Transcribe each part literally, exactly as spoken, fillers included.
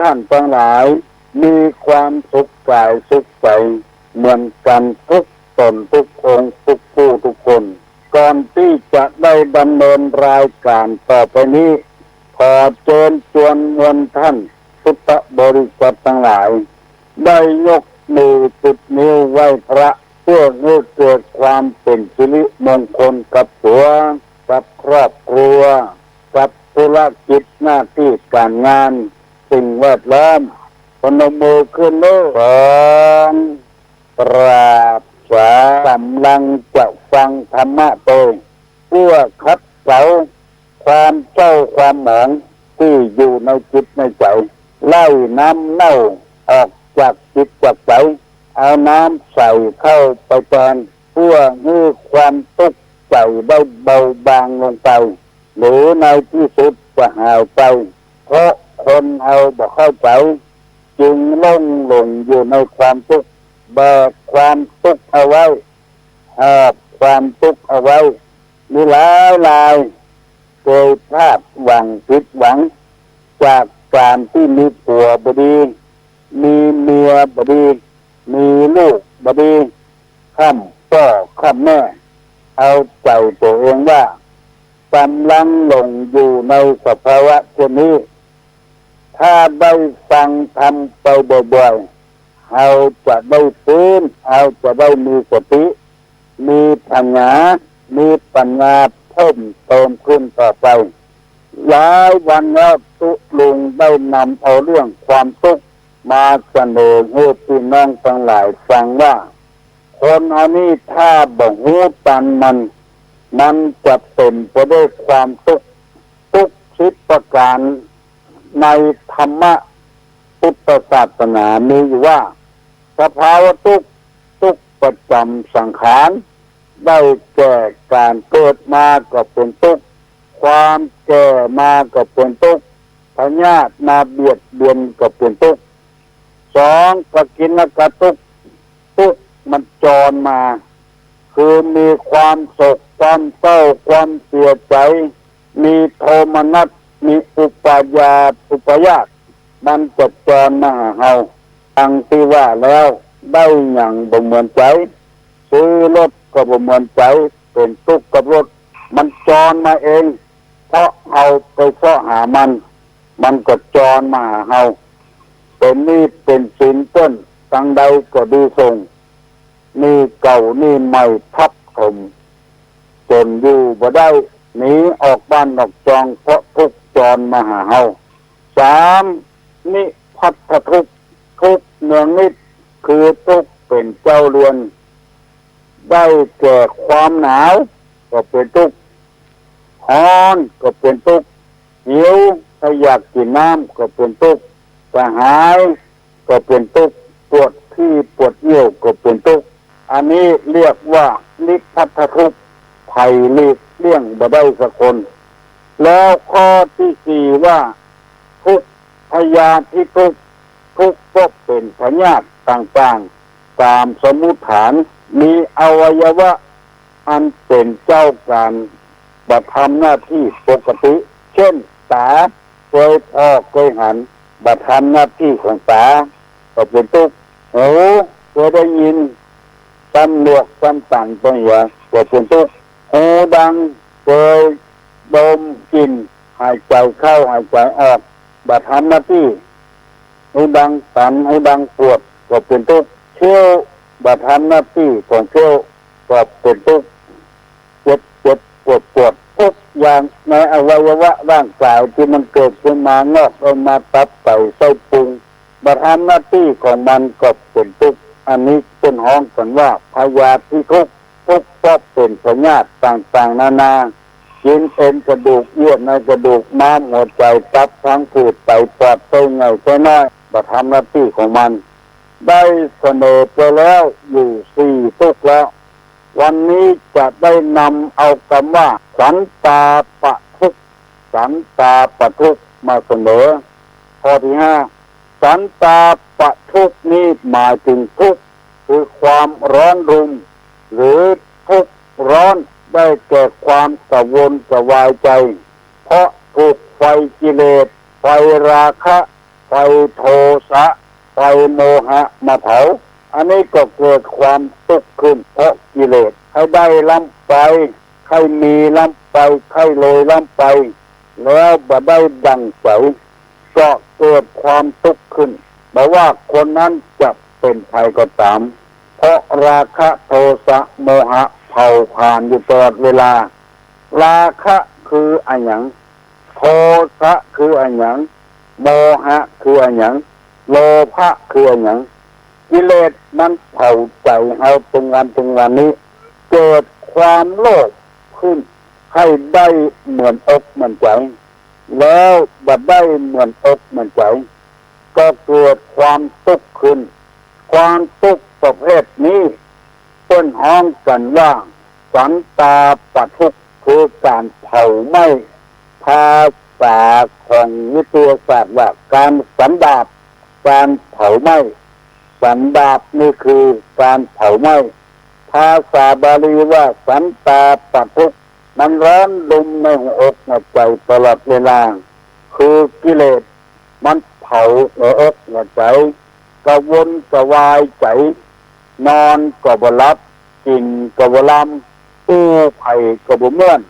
ท่านตังหลายมีความสุขกายสุขใจ๋เหมือนกั๋นทุกต๋นทุกองค์ทุกผู้ทุกคน ก่อนตี้จะได้ดำเนินรายก๋านต่อไปนี้ ขอเจิญจวนมวลท่านพุทธบริษัทตังหลาย ได้ยกมือจุดนิ้วไหว้พระ เปื้อหื้อเกิดความเป๋นสิริมงคลกับตั๋ว กับครอบครัว กับธุรกิจหน้าตี้ก๋านงาน สิ่งแวดล้อม ปนมมือขึ้นเน้อ สอง กราบสา ก๋ำลังจะฟังธรรมะโตย เปื้อขัดเกลาความเศร้าความหมองตี้อยู่ในจิตในใจ๋ ไล่น้ำเน่าออกจากจิตจากใจ๋ เอาน้ำใสเข้าไปแตน เปื้อหื้อความตุ๊กข์ใจ๋ได้เบาบางลงไป หรือในตี้สุดจะหายไป เพราะคนเฮาบ่เข้าใจ๋ จึงล่งหลงอยู่ในความตุ๊กข์ แบกความตุ๊กข์เอาไว้ หอบความตุ๊กข์เอาไว้ มีหลายราย เกยพลาดหวังผิดหวัง จากก๋านตี้มีผัวบ่ดี มีเมียบ่ดี มีลูกบ่ดี ค่ำป้อค่ำแม่ เอาใจ๋ตั๋วเองว่า ก๋ำลังหลงอยู่ในสภาวะเช่นนี้ ถ้าได้ฟังธรรมไปบ่อยๆ เฮาจะได้ฟื้น เฮาจะได้มีสติ มีปัญญา มีปัญญาเพิ่มเติมขึ้นต่อไป หลายวันแล้วตุ๊ลุงได้นำเอาเรื่องความตุ๊กข์มาเสนอหื้อปี้น้องตังหลายฟังว่า คนอันนี้ถ้าบ่ฮู้ตันมัน มันจะเป๋นไปด้วยความตุ๊กข์ ตุ๊กข์สิบประก๋าน ในธรรมะพุทธศาสนามีอยู่ว่า สภาวะตุ๊กข์ ตุ๊กข์ประจ๋ำสังขาร ได้แก่ก๋านเกิดมาก็เป๋นตุ๊กข์ ความแก่มาก็เป๋นตุ๊กข์ พยาธิมาเบียดเบียนก็เป๋นตุ๊กข์ สอง กกิณกตุ๊กข์ ตุ๊กข์มันจรมา คือมีความโศกความเศร้า ความเสียใจ๋ มีโทมนัส มีอุปายาส อุปายาส มันจะจรมาหาเฮา ดังตี้ว่าแล้ว ได้หยังบ่เหมือนใจ๋ ซื้อรถก็บ่เหมือนใจ๋ เป๋นตุ๊กข์กับรถ มันจรมาเอง เพราะเฮาไปเซาะหามัน มันก็จรมาหาเฮา เป๋นหนี้เป๋นสินเปิ้น ตังใดก็ดีส่ง หนี้เก่าหนี้ใหม่ทับถม จ๋นอยู่บ่ได้ หนีออกบ้านออกจอง เพราะตุ๊กข์จรมาหาเฮา สาม นิพัทธทุกข์ ทุกข์เนืองนิด คือตุ๊กข์เป๋นเจ้าเรือน ได้แก่ความหนาวก็เป๋นตุ๊กข์ ฮ้อนก็เป๋นตุ๊กข์ หิว ถ้าอยากกิ๋นน้ำก็เป๋นตุ๊กข์ กระหายก็เป๋นตุ๊กข์ ปวดขี้ปวดเยี่ยวก็เป๋นตุ๊กข์ อันนี้เรียกว่านิพัทธทุกข์ ใผหลีกเลี่ยงบ่ได้สักคน แล้วข้อตี้สี่ว่า ทุกข์พยาธิทุกข์ ทุกข์เพราะเป๋นพยาธิต่างๆ ต๋ามสมมุติฐาน มีอวัยวะอันเป๋นเจ้าก๋านบ่ทำหน้าตี้ปกติ เช่น ต๋า เกยผ่อเกยหัน บ่ทำหน้าตี้ของต๋า ก็เป๋นตุ๊กข์ หู เกยได้ยิน ซ้ำลวกซ้ำตันไปเหีย ก็เป๋นตุ๊กข์ หูดัง เกยดมกลิ่น หายใจ๋เข้าหายใจ๋ออก บ่ทำหน้าตี้ หูดังตัน หูดังปวด ก็เป๋นตุ๊กข์ เขี้ยว บ่ทำหน้าตี้ของเขี้ยว ก็เป๋นตุ๊กข์ เจ็บเจ็บปวดปวด ทุกอย่างในอวัยวะร่างก๋ายตี้มันเกิดขึ้นมา งอกออกมา ตับไตไส้พุง บ่ทำหน้าตี้ของมันก็เป๋นตุ๊กข์ อันนี้เปิ้นฮ้องกั๋นว่าพยาธิทุกข์ ทุกข์เพราะเป๋นพยาธิต่างๆ นานา กิ๋นเอ็นกระดูก เยื่อในกระดูก ม้าม หัวใจ๋ ตับ พังผืด ไต ปอด ไส้ใหญ่ ไส้น้อย บ่ทำหน้าตี้ของมัน ได้เสนอไปแล้วอยู่สี่ตุ๊กข์แล้ว วันนี้จะได้นำเอากำว่าสันตาปะทุกข์ สันตาปะทุกข์มาเสนอ ข้อตี้ห้า สันตาปะทุกข์นี้หมายถึงทุกข์คือความร้อนรน หรือทุกข์ร้อน ได้แก่ความกระวนกระวายใจ๋ เพราะถูกไฟกิเลส ไฟราคะ ไฟโทสะ ไฟโมหะมาเผา อันนี้ก็เกิดความตุ๊กข์ขึ้น เพราะกิเลส ใค่ได้ล้ำไป ใค่มีล้ำไป ใค่รวยล้ำไป แล้วบ่ได้ดั่งใจ๋ ก็เกิดความตุ๊กข์ขึ้น บ่ว่าคนนั้นจะเป๋นใผก็ต๋าม เพราะราคะโทสะโมหะเผาผลาญอยู่ตลอดเวลา ราคะคืออะหยัง โทสะคืออะหยัง โมหะคืออะหยัง โลภะคืออะหยัง กิเลสมันเผาใจ๋เฮาตึงวันตึงวันนี้ เกิดความโลภขึ้น ใค่ได้เหมือนอกเหมือนใจ๋ แล้วบ่ได้เหมือนอกเหมือนใจ๋ ก็เกิดความตุ๊กข์ขึ้น ความตุ๊กข์ประเภทนี้ เปิ้นฮ้องกั๋นว่า สันตาปะทุกข์ คือก๋านเผาไหม้ ภาษาของวิทยาศาสตร์ว่า ก๋านสันดาป ก๋านเผาไหม้ สันดาปนี่คือก๋านเผาไหม้ ภาษาบาลีว่า สันตาปะทุกข์ มันร้อนรุมในหัวอกหัวใจ๋ตลอดเวลา คือกิเลสมันเผาหัวอกหัวใจ๋ กระวนกระวายใจ๋ นอนก็บ่หลับ กิ๋นก็บ่ลำ อู้ใผก็บ่ม่วน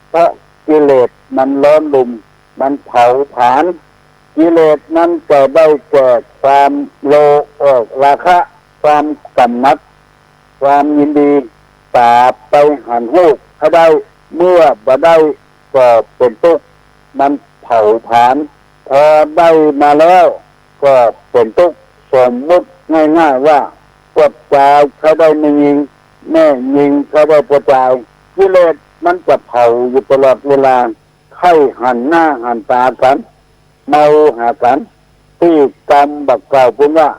เพราะกิเลสมันร้อนรุม มันเผาผลาญ กิเลสนั้นก็ได้แก่ความโลภ เอ่อ ราคะ ความกำหนัด ความยินดี ต๋าไปหันฮู้ใค่ได้ เมื่อบ่ได้ก็เป๋นตุ๊กข์ มันเผาผลาญ พอได้มาแล้วก็เป๋นตุ๊กข์ สมมุติง่ายๆ ว่า ปวดจายใค่ได้แม่ญิง แม่ญิงใค่ได้ปวดจาย กิเลสมันจะเผาอยู่ตลอดเวลา ใค่หันหน้าหันต๋ากั๋น เมาหากั๋น ตี้กำบ่าเก่าปู้นว่า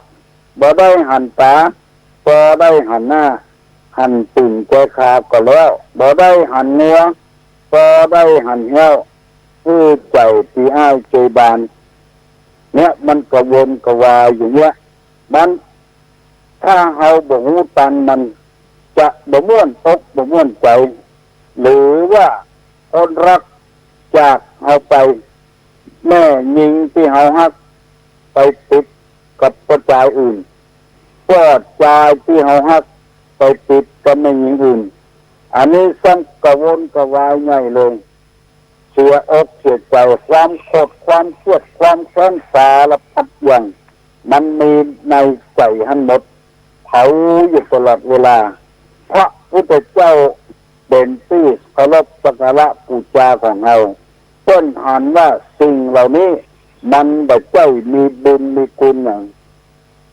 บ่ได้หันต๋า ก็ได้หันหน้า หันตี๋นแกคาก็แล้ว บ่ได้หันงัว ก็ได้หันเฮี้ยว หื้อใจ๋ตี้อ้ายเจยบาน เนี่ยมันกระวนกระวายอยู่เนี่ย มัน ถ้าเฮาบ่ฮู้ตันมัน จะบ่ม่วนอกบ่ม่วนใจ๋ หรือว่าคนฮักจากเฮาไป แม่ญิงตี้เฮาฮักไปติดกับผู้จายอื่น ผู้จายตี้เฮาฮักไปติดกับแม่ญิงอื่น อันนี้ซึ่งกระวนกระวายใหญ่เลย เสียอกเสียใจ๋ ความโกรธ ความเคียด ความแค้น สารพัดอย่าง มันมีในใจ๋หั้นหมด เผาอยู่ตลอดเวลา พระพุทธเจ้าเป๋นตี้เคารพสักการะปู๋จาของเฮา เปิ้นหันว่าสิ่งเหล่านี้มันบ่ใจ้มีบุญมีคุณหยัง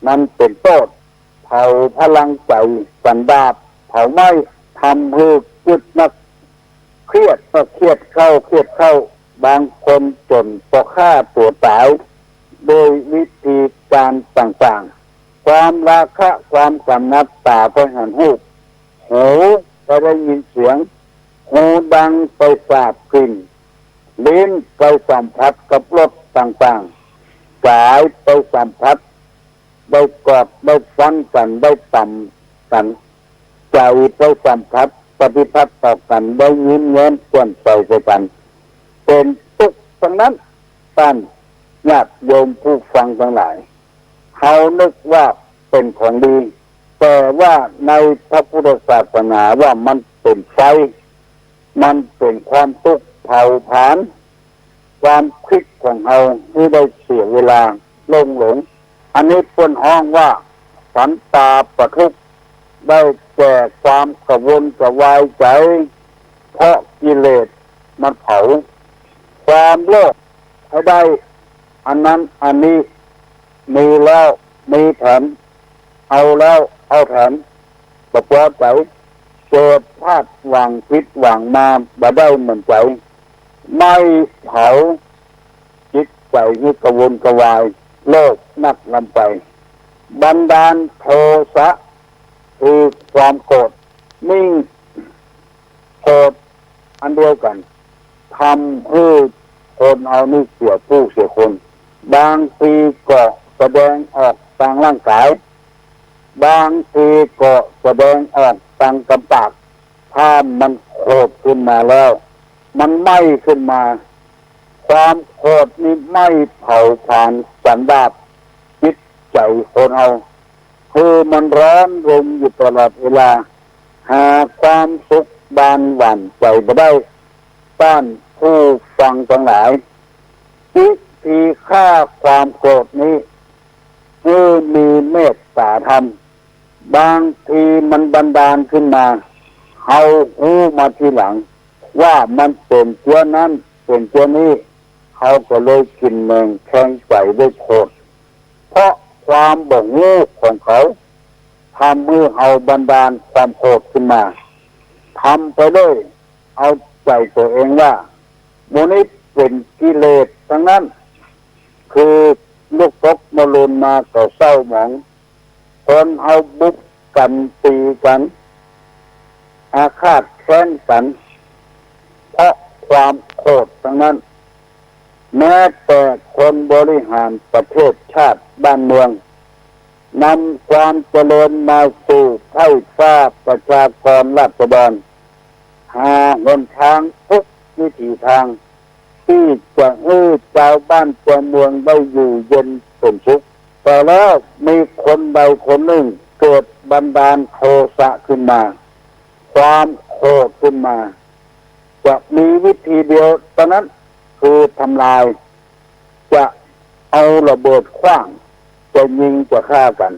มันเป๋นโต้ษ เผาพลังใจ๋ สันดาป เผาไหม้ ทำหื้อจึ๊ดนัก เครียด เมื่อเครียดเข้า เครียดเข้า บางคนจ๋นปอฆ่าตั๋วต๋าย โดยวิธีก๋านต่างๆ ความราคะ ความกำหนัด ต๋าไปหันฮูป หูไปได้ยินเสียง ฮูดังไปสาบกลิ่น ลิ้นไปสัมผัสกับรสต่างๆ ก๋ายไปสัมผัส ได้กอด ได้ฟันกั๋น ได้ตำกั๋น ใจ๋ไปสัมผัส ปฏิพัติต่อกั๋น ได้ยิ้มแย้มแจ่มใสใส่กั๋น เป๋นตุ๊กข์ตังนั้น ต้านญาติโยมผู้ฟังตังหลาย เฮานึกว่าเป๋นของดี แต่ว่าในพระพุทธศาสนาว่ามันเป๋นไฟ มันเป๋นความตุ๊กข์เผาผลาญ ความกึ๊ดของเฮาหื้อได้เสียเวลาโล่งหลง อันนี้เปิ้นฮ้องว่าสันตาปะทุกข์ ได้แก่ความกระวนกระวายใจ๋ เพราะกิเลสมันเผา ความโลภใค่ได้อันนั้นอันนี้ มีแล้วมีแถม เอาแล้วเอาแถม บ่ปอใจ๋ เกิดพลาดหวังผิดหวังมาบ่ได้เหมือนใจ๋ ไหม้เผาจิตใจ๋หื้อกระวนกระวาย โลภนักล้ำไป บันดาลโทสะ คือความโกรธ ยิ่งโกรธอันเดียวกั๋น ทำหื้อคนเฮานี่เสียผู้เสียคน บางทีก็แสดงออกตางร่างก๋าย บางทีก็แสดงออกตางกำปาก ถ้ามันโกรธขึ้นมาแล้ว มันไหม้ขึ้นมา ความโกรธนี่ไหม้เผาผลาญใจ๋ สันดาปจิตใจ๋คนเฮา หื้อมันร้อนรนอยู่ตลอดเวลา หาความสุขบานหวั่นใจ๋บ่ได้ ต้านผู้ฟังตังหลาย วิธีฆ่าความโกรธนี้ หื้อมีเมตต๋าธรรม บางทีมันบันดาลขึ้นมา เฮาฮู้มาทีหลัง ว่ามันเป๋นเจื้อนั้น เป๋นเจื้อนี้ เฮาก็เลยขิ้นแหน่งแคลงใจ๋ด้วยโกรธ เพราะความบ่ฮู้ของเขา ทำหื้อเฮาบันดาลความโกรธขึ้นมา ทำไปเลย เอาใจ๋ตั๋วเองว่า หมู่นี้เป๋นกิเลสตังนั้น คือลุกตกมะรืนมาก็เศร้าหมอง คนเฮาบุบกั๋น ตี๋กั๋น อาฆาตแค้นกั๋น เพราะความโกรธตังนั้น แม้แต่คนบริหารประเทศชาติบ้านเมือง นำความเจริญมาสู่ไพร่ฟ้าประชากรราษฎร หาหนตางกู้วิถีตาง ตี้จะหื้อจาวบ้านจาวเมืองได้อยู่เย็นเป๋นสุข แต่แล้วมีคนใดคนนึ่งเกิดบันดาลโทสะขึ้นมา ความโกรธขึ้นมา จะมีวิธีเดียวเต้านั้น คือทำลาย จะเอาระเบิดขว้าง จะยิงจะฆ่ากั๋น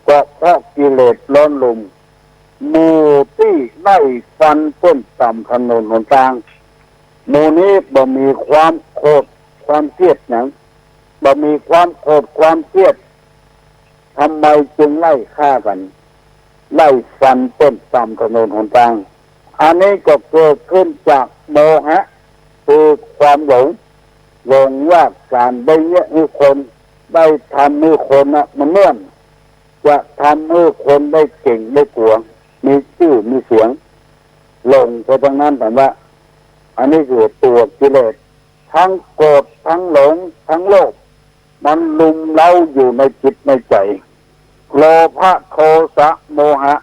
ก็เพราะกิเลสร้อนลุ่ม หมู่ตี้ไล่ฟันป้นตำถนนหนตาง หมู่นี้บ่มีความโกรธความเคียดหยัง บ่มีความโกรธความเคียด ทำไมจึงไล่ฆ่ากั๋น ไล่ฟันป้นตำถนนหนตาง อันนี้ก็เกิดขึ้นจากโมหะ คือความหลง หลงว่าก๋านได้เยียะหื้อคน ได้ทำหื้อคนน่ะมันม่วน จะทำหื้อคนได้เก่งได้กั๋ว มีจื้อมีเสียง หลงไปตังนั้น แต่ว่า อันนี้คือตั๋วกิเลส ตึงโกรธ ตึงหลง ตึงโลภ มันรุมเร้าอยู่ในจิตในใจ๋ โลภะ โทสะ โมหะ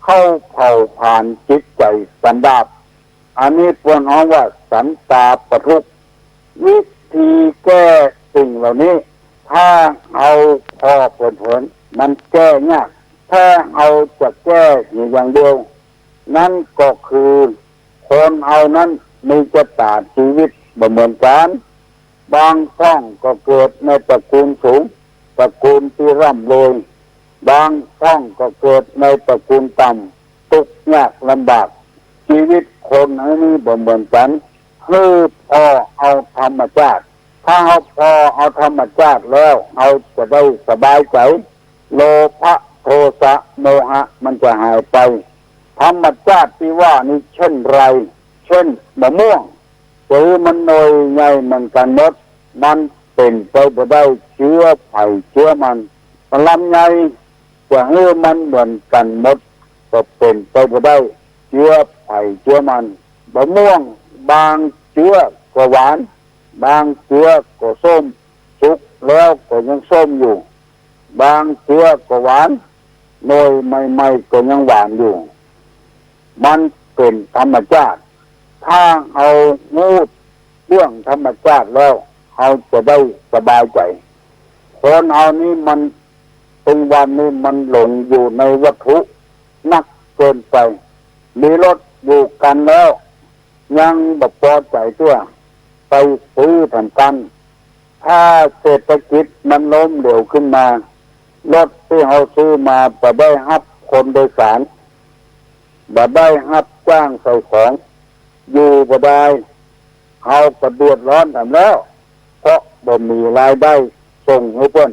เข้าเผาผลาญจิตใจ๋สันดาป อันนี้เปิ้นฮ้องว่าสันตาปทุกข์ วิธีแก้สิ่งเหล่านี้ ถ้าเอาผ่อเผินๆ มันแก้ยาก ถ้าเอาจะแก้อยู่อย่างเดียว นั้นก็คือ คนเฮานั้นมีจะต๋าชีวิตบ่เหมือนกั๋น บางพ่องก็เกิดในตระกูลสูง ตระกูลตี้ร่ำรวย บางพ่องก็เกิดในตระกูลต่ำ ตุ๊กข์ยากลำบาก ชีวิตคนอันนี้บ่เหมือนกั๋น หื้อผ่อเอาธรรมชาติ ถ้าเฮาผ่อเอาธรรมชาติแล้ว เฮาจะได้สบายใจ๋ โลภะ โทสะ โมหะ มันจะหายไป ธรรมชาติตี้ว่านี้เจ้นไร เจ้นมะม่วง จื้อมันหน่วยใหญ่เหมือนกั๋นหมด มันเป๋นไปบ่ได้ เจื้อใผเจื้อมัน ลำไย จะหื้อมันเหมือนกั๋นหมด ก็เป๋นไปบ่ได้ เจื้อใผเจื้อมัน มะม่วง บางเจื้อก็หวาน บางเจื้อก็ส้ม สุกแล้วก็ยังส้มอยู่ บางเจื้อก็หวาน หน่วยใหม่ๆ ก็ยังหวานอยู่ มันเป๋นธรรมชาติ ถ้าเฮาฮู้เรื่องธรรมชาติแล้ว เฮาจะได้สบายใจ๋ คนเฮานี้มัน ตึงวันนี้มันหลงอยู่ในวัตถุนักเกินไป มีรถอยู่กั๋นแล้ว ยังบ่ปอใจ๋เตื้อ ไปซื้อแถมกั๋น ถ้าเศรษฐกิจมันล้มเหลวขึ้นมา รถตี้เฮาซื้อมาบ่ได้ฮับคนโดยสาร บ่ได้ฮับจ้างใส่ของ อยู่บ่ได้ เฮาก็เดือดร้อนแถมแล้ว เพราะบ่มีรายได้ส่งหื้อเปิ้น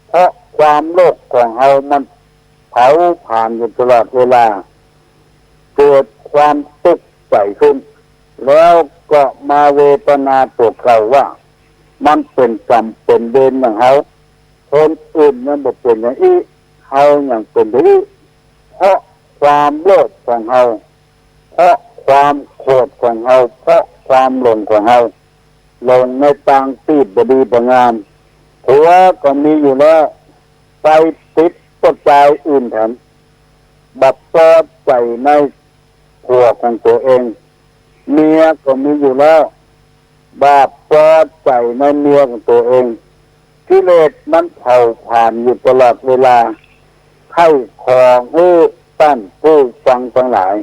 เพราะความโลภของเฮามันเผาผลาญอยู่ตลอดเวลา เกิดความตุ๊กข์ใจ๋ขึ้น แล้วก็มาเวทนาตั๋วเก่าว่า มันเป๋นกรรมเป๋นเวรอย่างเฮา คนอื่นยังบ่เป๋นอย่างอี้ เฮายังเป๋นอย่างอี้ เพราะความโลภของเฮา เพราะความโกรธของเฮา เพราะความหลงของเฮา หลงในตางตี้บ่ดีบ่งาม ผัวก็มีอยู่แล้ว ไปติดผู้จายอื่นแถม บ่ปอใจ๋ในผัวของตั๋วเอง เมียก็มีอยู่แล้ว บ่ปอใจ๋ในเมียของตั๋วเอง กิเลสมันเผาผลาญอยู่ตลอดเวลา ใค่ขอหื้อต้านผู้ฟังตังหลาย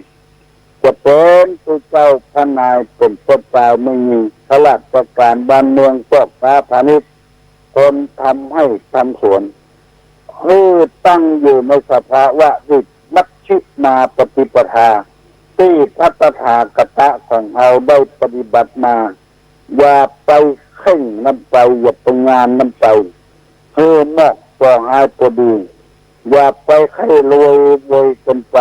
จะเป๋นพระเจ้าพระนาย เป๋นป้อปาวแม่ญิง ข้าราชก๋านบ้านเมือง ป้อค้าพาณิชย์ คนทำไฮ่ทำสวน หื้อตั้งอยู่ในสภาวะตี้มัชฌิมาปฏิปทา ตี้พระตถาคตะของเฮาได้ปฏิบัติมา อย่าไปเข่งนำไป อย่าไปงานนำไป หื้อมอกบ่หายบ่ดี อย่าไปใค่รวยรวยเกินไป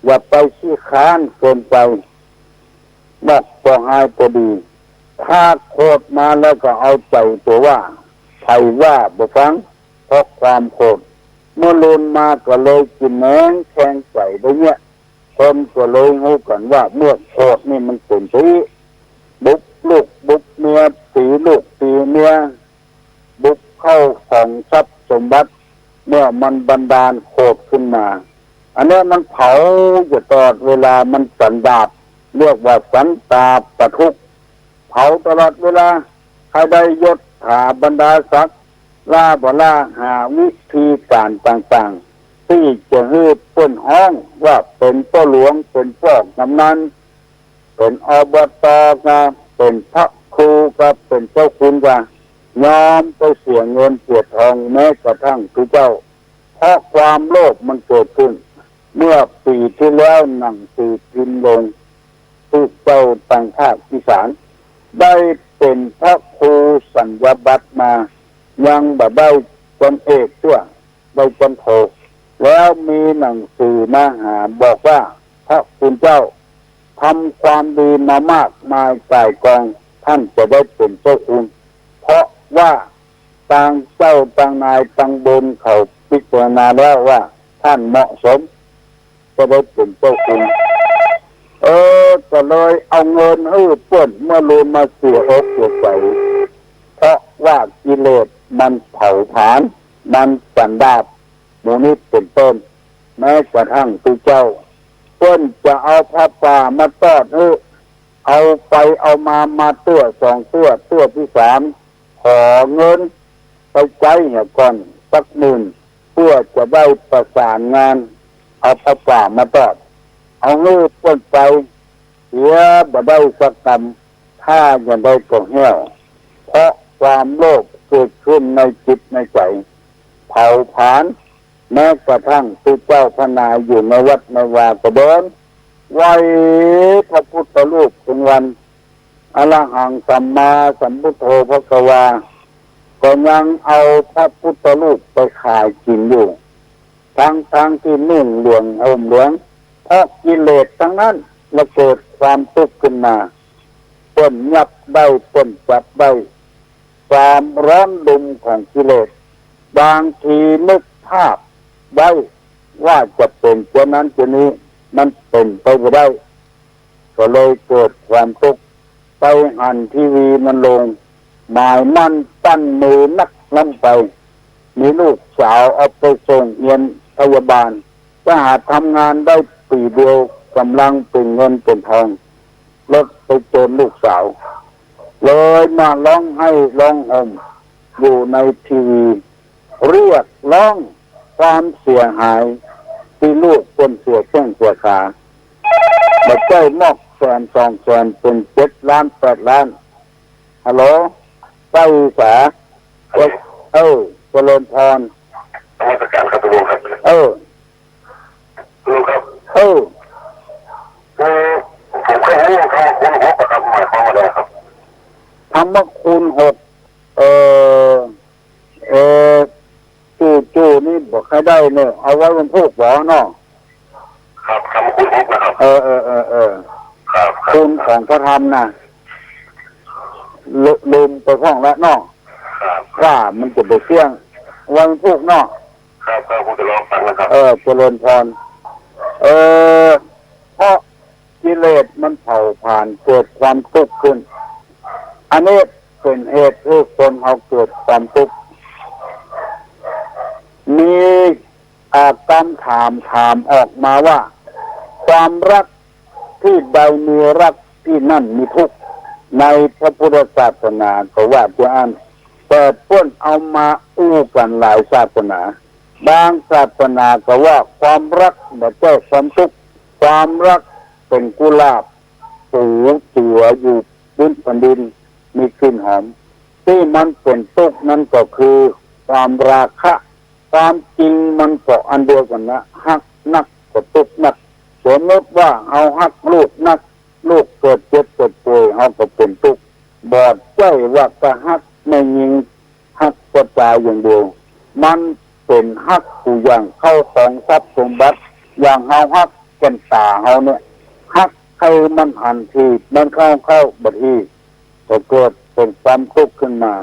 อย่าไปขี้คร้านเกินไป มอกบ่หายบ่ดี ถ้าโขดมาแล้วก็เอาใจ๋ตั๋วว่า ใผว่าบ่ฟัง เพราะความโขด เมื่อลูนมาก็เลยกิ๋นแหนงแคลงใจ๋ได้เนี่ย คนก็เลยฮู้กั๋นว่าเมื่อโขดนี่มันเป๋นตี้บุกลูกบุกเมีย ตี๋ลูกตี๋เมีย บุกเข้าของทรัพย์สมบัติ เมื่อมันบันดาลโขดขึ้นมา อันเนี้ยมันเผาอยู่ตลอดเวลา มันสันดาป เรียกว่าสันตาปทุกข์ เผาตลอดเวลา ใค่ได้ยศถาบรรดาศักดิ์ ล้าบ่ล้า หาวิธีก๋านต่างๆ ตี้จะหื้อเปิ้นฮ้องว่าเป๋นป้อหลวง เป๋นป้อกำนัน เป๋น อบต. ก็ เป๋นพระครู ก็ เป๋นเจ้าคุณ ก็ ยอมไปเสียเงินเสียทอง แม้กระทั่งพระเจ้า เพราะความโลภมันเกิดขึ้น เมื่อปี๋ตี้แล้วหนังสือพิมพ์ลง ตี้เจ้าตังภาคอีสาน ได้เป๋นพระครูสัญญาบัตรมา ยังบ่ได้จำเอกเตื้อ ได้จำโท แล้วมีหนังสือมาหาบอกว่า พระคุณเจ้าทำความดีมามากมายก่ายกอง ท่านจะได้เป๋นเจ้าคุณ เพราะว่าตังเจ้าตังนายตังบนเขาพิจารณาแล้วว่าท่านเหมาะสม จะได้เป๋นเจ้าคุณ เออ ก็เลยเอาเงินหื้อเปิ้น เมื่อลูนมาเสียอกเสียใจ๋ เพราะว่ากิเลสมันเผาผลาญ มันสันดาป หมู่นี้เป๋นต้น แม้กระทั่งพระเจ้า เปิ้นจะเอาผ้าป่ามาตอดหื้อ เอาไปเอามา มาเตื้อสองเตื้อ เตื้อตี้สาม ขอเงินไปใจ๊เหียก่อนสักหมื่น เพื่อจะได้ประสานงาน เอาผ้าป่ามาตอด เอาหื้อเปิ้นไป เสียบ่ได้สักกำ ถ้าอย่างใดก็แห้ว เพราะความโลภเกิดขึ้นในจิตในใจ๋ เผาผลาญ แม้กระทั่งพระเจ้าพระนายอยู่ในวัดในวาก็เดิน ไหว้พระพุทธรูปเถิงวัน อะระหังสัมมาสัมพุทโธภะคะวา ก็ยังเอาพระพุทธรูปไปขายกิ๋นอยู่ ทั้งๆ ตี้นุ่งเหลืองห่มเหลือง เพราะกิเลสตังนั้น ละเกิดความตุ๊กข์ขึ้นมา เปิ้นยับได้ เปิ้นจับได้ ความร้อนรุมของกิเลส บางทีนึกภาพไว้ว่าจะเป๋นเจ้านั้นเจ้านี้ มันเป๋นไปบ่ได้ ก็เลยเกิดความตุ๊กข์ ไปหันทีวีมันลง หมายมั่นตั้นมือนักล้ำไป มีลูกสาวเอาไปส่งเฮียนพยาบาล จะหาทำงานได้ปี๋เดียว ก่ำลังเป๋นเงินเป๋นทอง รถไปโจนลูกสาว เลยมาฮ้องไห้ฮ้องห่มอยู่ในทีวี เรียกร้องความเสียหาย ตี้ลูกเปิ้นเสียแข้งเสียขา บ่ใจ้มอกแสนสองแสน เป๋นเจ็ดล้านแปดล้าน ฮัลโหล ใจ้สา เออ เจริญพร นมัสการครับ หลวงครับ เออ หลวงครับ เออ คือผมเคยรู้ว่าธรรมคุณหกอะครับ หมายความว่าอะไรครับ ธรรมคุณหก เออ เออ จู้ๆ นี่บ่ใค่ได้เนาะ เอาไว้วันพูกบ่เนาะ ครับ ธรรมคุณหกนะครับ เออ เออ เออ เออ ครับ ครับ คุณของพระธรรมน่ะ ลื- ลืมไปพ่องแล้วเนาะ ครับ ว่ามันจะบ่เตี้ยง วันพูกเนาะ ครับ ครับ ผมจะลองฟังนะครับ เออ เจริญพร เออ เพราะกิเลสมันเผาผลาญ เกิดความตุ๊กข์ขึ้น อันนี้เป๋นเหตุหื้อคนเฮาเกิดความตุ๊กข์ มี อ่า กำถามถามออกมาว่า ความรักตี้ใดมีรักตี้นั่นมีทุกข์ ในพระพุทธศาสนาก็ว่าอย่างอั้น ค แต่เปิ้นเอามาอู้กั๋นหลายศาสนา บางศาสนาก็ว่าความฮักบ่ใจ้ความตุ๊กข์ ความฮักเป๋นกุหลาบ ปู๋ตั๋วอยู่ปื๊นแผ่นดิน มีกลิ่นหอม ตี้มันเป๋นตุ๊กข์นั้นก็คือความราคะ ความจริงมันก็อันเดียวกั๋นนะ ฮักนักก็ตุ๊กข์นัก สมมติว่าเฮาฮักลูกนัก ลูกเกิดเจ็บเกิดป่วย เฮาก็เป๋นตุ๊กข์ บ่ใจ้ว่าจะฮักแม่ญิง ฮักป้อต๋าอย่างเดียว มันเป๋นฮักกู้อย่าง เข้าของทรัพย์สมบัติ อย่างเฮาฮักแก่นต๋าเฮาเนี่ย ฮักใค่มันหันทีบ มันเข้าเข้าบ่ดี ก็เกิดเป๋นความตุ๊กข์ขึ้นมา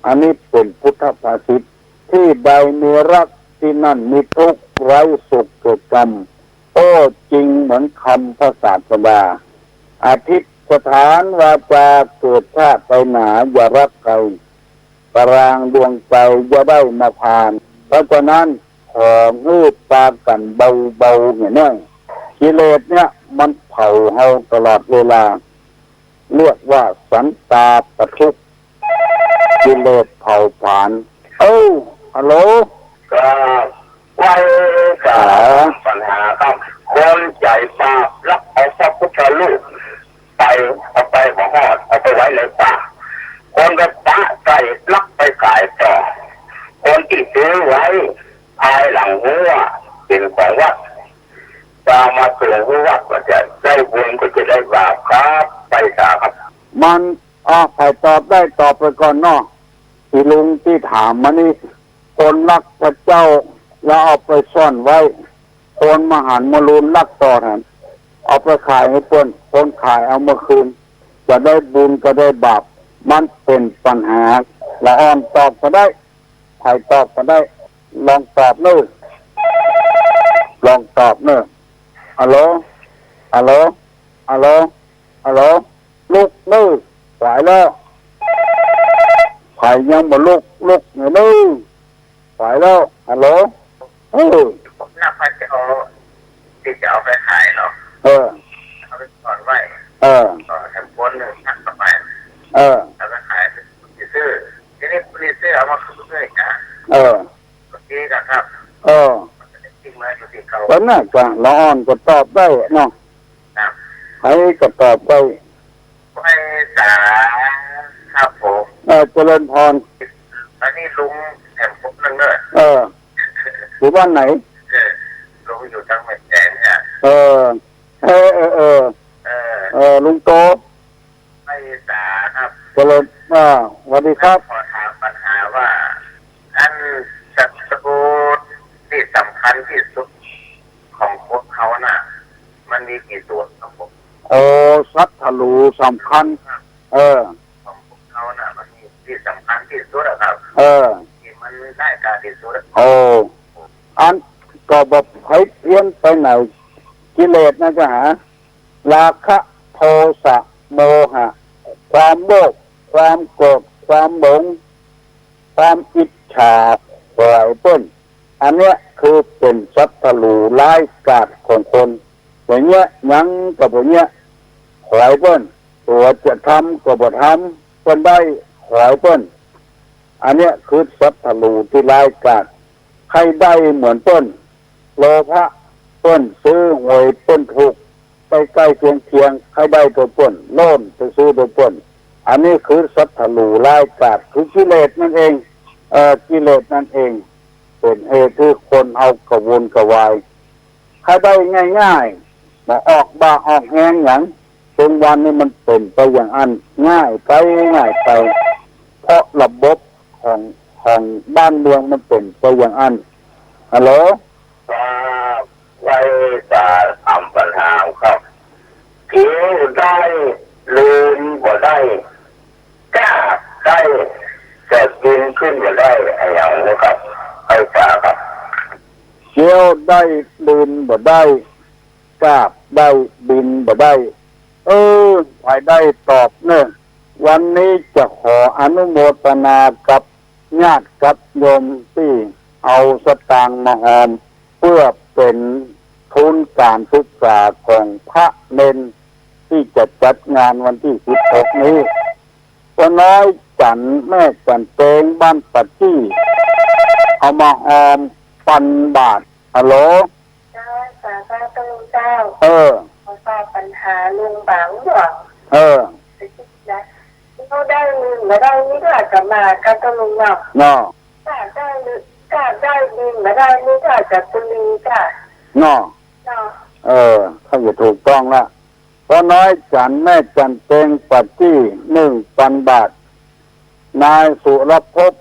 อันนี้เป๋นพุทธภาษิต ตี้ใดมีฮัก ตี้นั่นมีตุ๊กข์ ไร้สุขเกิดกำ โอ้ จริงเหมือนกำพระศาสดา อธิษฐานวาจาเกิดชาติไปหนา อย่าฮักใคร ตารางดวงใจอย่าได้มาผ่าน เพราะฉะนั้นขอหื้อปากั๋นเบาๆ เหียน้อย กิเลสเนี่ยมันเผาเฮาตลอดเวลา เรียกว่าสันตาปทุกข์ กิเลสเผาผลาญ เอ้า ฮัลโหล ก็ ไหว้จ๋า ปัญหาครับ คนใจ๋บาปลักเอาพระพุทธรูปไป เอาไปบ่ฮอด เอาไปไว้ในป่า คนก็ปะใส่ลักไปขายต่อ คนตี้ซื้อไว้ ภายหลังฮู้ว่าเป๋นของวัด จะเอามาคืนฮู้วัด ก็จะได้บุญ ก็จะได้บาปครับ ไปจ๋าครับ มัน อ่ะ ใผตอบได้ตอบไปก่อนเนาะ อีลุงตี้ถามมานี่ คนฮักพระเจ้า แล้วเอาไปซ่อนไว้ คนมาหันมาลูนลักต่อหั้น เอาไปขายหื้อเปิ้น คนขายเอามาคืน จะได้บุญก็ได้บาป มันเป๋นปัญหา ละอ่อนตอบก็ได้ ใผตอบก็ได้ ลองตอบเน่อ ลองตอบเน่อ ฮัลโหล ฮัลโหล ฮัลโหล ฮัลโหล ลุกเน่อ ไหวแล้ว ใผยังบ่ลุก ลุกเน่อ ไหวแล้ว ฮัลโหล เออ นักพระเจ้าตี้จะเอาไปขายเนาะ เออ เอาไปซ่อนไว้ เออ ซ่อนแหมคนนึ่งซักเข้าไป เออ เอาไปขาย ตี้ซื้อ ตี้นี้ตี้ซื้อเอามาคืนหื้อจ๋า เออ ตี้ก็ครับ เออ ตี้มาอยู่ตี้เก่า ก็น่าจะละอ่อนก็ตอบได้เนาะ ครับ ใผก็ตอบได้ ไหว้สาครับผม เออ เจริญพร อันนี้ลุงแถมผมนึ่งเน่อ เออ อยู่บ้านไหน เออ ลุงอยู่ตางแม่แจ่มเนี่ย เออ เออ เออ เออ เออ เออ ลุงโต ไหว้สาครับ เจริญ อ่า สวัสดีครับ ขอถามปัญหาว่า อันศัตรูตี้สำคัญตี้สุดของคนเฮาน่ะ มันมีกี่ตัวครับผม โอ้ ศัตรูสำคัญ เออ ของคนเฮาน่ะ มันมีตี้สำคัญตี้สุดอะครับ เออ ตี้มันร้ายกาจตี้สุดอะ โอ้ อันก็บ่ใผเพี้ยนไปไหน กิเลสนะจ๊ะหา ราคะ โทสะ โมหะ ความโลภ ความโกรธ ความหลง ความอิจฉา ขวายเปิ้น อันเนี้ยคือเป๋นศัตรูร้ายกาจของคน บ่เยียะหยังก็บ่เยียะ ขวายเปิ้น ตั๋วจะทำก็บ่ทำ เปิ้นได้ ขวายเปิ้น อันเนี้ยคือศัตรูตี้ร้ายกาจ ใค่ได้เหมือนเปิ้น โลภะ เปิ้นซื้อหวยเปิ้นถูก ใก้ๆ เคียงๆ ใค่ได้โตเปิ้น โลภไปซื้อโตเปิ้น อันนี้คือศัตรูร้ายกาจ คือกิเลสนั่นเอง เอ่อ กิเลสนั่นเอง เป๋นเหตุหื้อคนเฮากระวนกระวาย ใค่ได้ง่ายๆ บ่ออกบ่าออกแฮงหยัง เซิงวันนี้มันเป๋นไปอย่างอั้น ง่ายไปง่ายไป เพราะระบบของ ของบ้านเมืองมันเป๋นไปอย่างอั้น ฮัลโหล ครับ ไหว้สาถามปัญหาครับ เคี้ยวได้ ลืนบ่ได้ กราบได้ แต่บินขึ้นบ่ได้ อะหยังนะครับ ไหว้สาครับ เคี้ยวได้ ลืนบ่ได้ กราบได้ บินบ่ได้ เออ ใผได้ตอบเน่อ วันนี้จะขออนุโมทนากับญาติกับโยมตี้เอาสตางค์มาฮอม เพื่อเป๋นทุนก๋านศึกษาของพระเณรตี้จะจัดงานวันตี้สิบหกนี้ ป้อน้อย จั๋น แม่จั๋นเต็ง บ้านป่าจี้ เอามาหอมปันบาท ฮัลโหล เจ้า สาธุเจ้า เออ ขอตอบปัญหาลุงบางหลวง เออ นะ เฮาได้นึ่งบ่ได้นี่ก็อาตมาก็ต้องลุงเนาะ เนาะ ถ้าได้นึ่ง ถ้าได้นึ่งบ่ได้นี่ก็อาจจะตุลีจ้ะ เนาะ เนาะ เออ เขาจะถูกต้องละ ป้อน้อยจั๋น แม่จั๋นเต็ง ป่าจี้ นึ่งปันบาท นายสุรภพ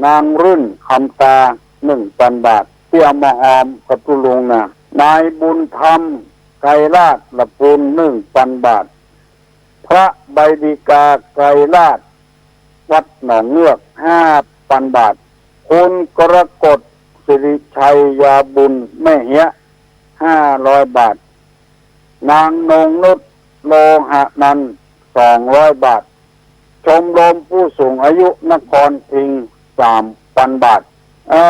นางรื่น คำตา นึ่งปันบาท ตี้เอามาหอมกับตุ๊ลุงนะ นายบุญธรรม ไกรราช ละปูน นึ่งปันบาท พระใบดีกา ไกรราช วัดหนองเงือก ห้าปันบาท คุณกรกฎ สิริชัย ยาบุญ แม่เฮีย ห้าร้อยบาท นางนงนุช โลหะนันท์ สองร้อยบาท ชมรมผู้สูงอายุนครพิงค์ สามปันบาท อ่า